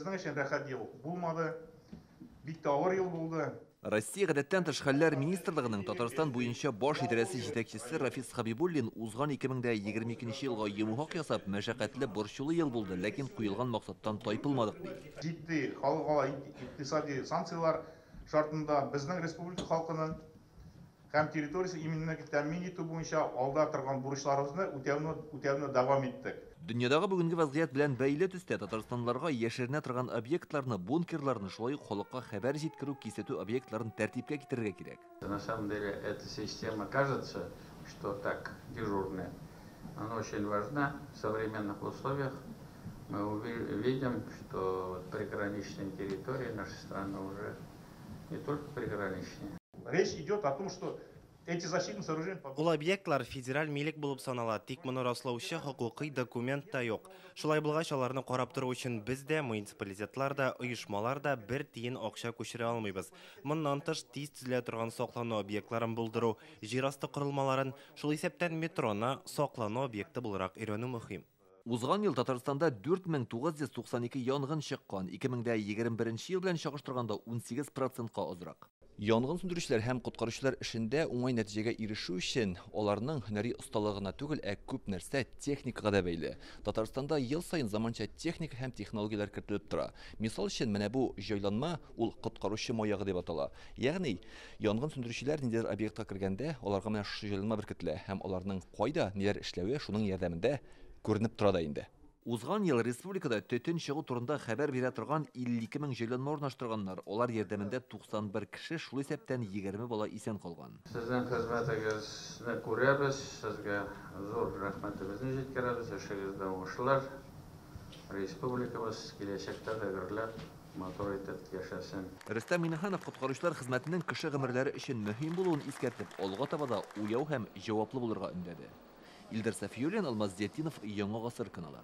Безнең өчен рәхәт ел булмады, бик тә авыр ел булды. Россия гадәттән тыш хәлләр министрлыгының Татарстан буенча баш идарәсе җитәкчесе Рафис Хабибуллин узган 2022 елга йомгак ясап, мәшәкатьле, борчулы ел булды, ләкин куелган максаттан тайпылмадык, ди. Җитди халыкара икътисади санкцияләр шартында безнең республика халкының һәм территориясе иминлеген тәэмин итү буенча алда торган бурычларыбызны үтәүне дәвам иттек. Дөньядагы бүгенге вазгыять белән бәйле төстә татарстанлыларга яшеренә торган объектларны, бункерларны, шулай ук халыкка хәбәр җиткерү, кисәтү объектларын тәртипкә китерергә кирәк. На самом деле эта система кажется, что так дежурная. Она очень важна в современных условиях. Мы видим, что приграничные территории нашей страны уже не только приграничные. Речь идет о том, что эти защитные сооружения... Ул объектлар федераль милек булып санала, тик моны раслаучы хокукый документ та юк. Шулай булгач, аларны карап тору өчен без дә, муниципалитетлар да, оешмалар да бер тиен акча күчерә алмыйбыз. Моннан тыш, тиз төзелә торган саклану объектларын булдыру, җир асты корылмаларын, шул исәптән метроны саклану объекты буларак өйрәнү мөһим. Узган ел Татарстанда 4992 янгын чыккан, 2021 ел белән чагыштырганда 18%-ка азрак. Янгын сүндерүчеләр һәм коткаручылар эшендә уңай нәтиҗәгә ирешү өчен аларның һөнәри осталыгына түгел, ә күп нәрсә техникага да бәйле. Татарстанда ел саен заманча техника һәм технологияләр кертелеп тора. Мисал өчен, менә бу җайланма ул коткаручы маягы дип атала. Ягъни, янгын сүндерүчеләр ниндидер объектка кергәндә, аларга менә шушы җайланма беркетелә һәм аларның кайда ниләр эшләве шуның ярдәмендә күренеп тора да инде. Узган ел республикада төтен чыгу турында хәбәр бирә торган 52 мең җайланма урнаштырганнар. Алар ярдәмендә 91 кеше, шул исәптән 20 бала исән калган. Сезнең хезмәтегезне күрәбез, сезгә зур рәхмәтебезне җиткерәбез, эшегездә уңышлар. Республикабыз киләчәктә дә гөрләп, матур итеп яшәсен. Рөстәм Миңнеханов коткаручылар хезмәтенең кеше гомерләре өчен мөһим булуын искәртеп, алга таба да уяу һәм җаваплы булырга өндәде. Илдар Сафиуллин, Алмаз Зиятдинов, Яңа Гасыр каналы.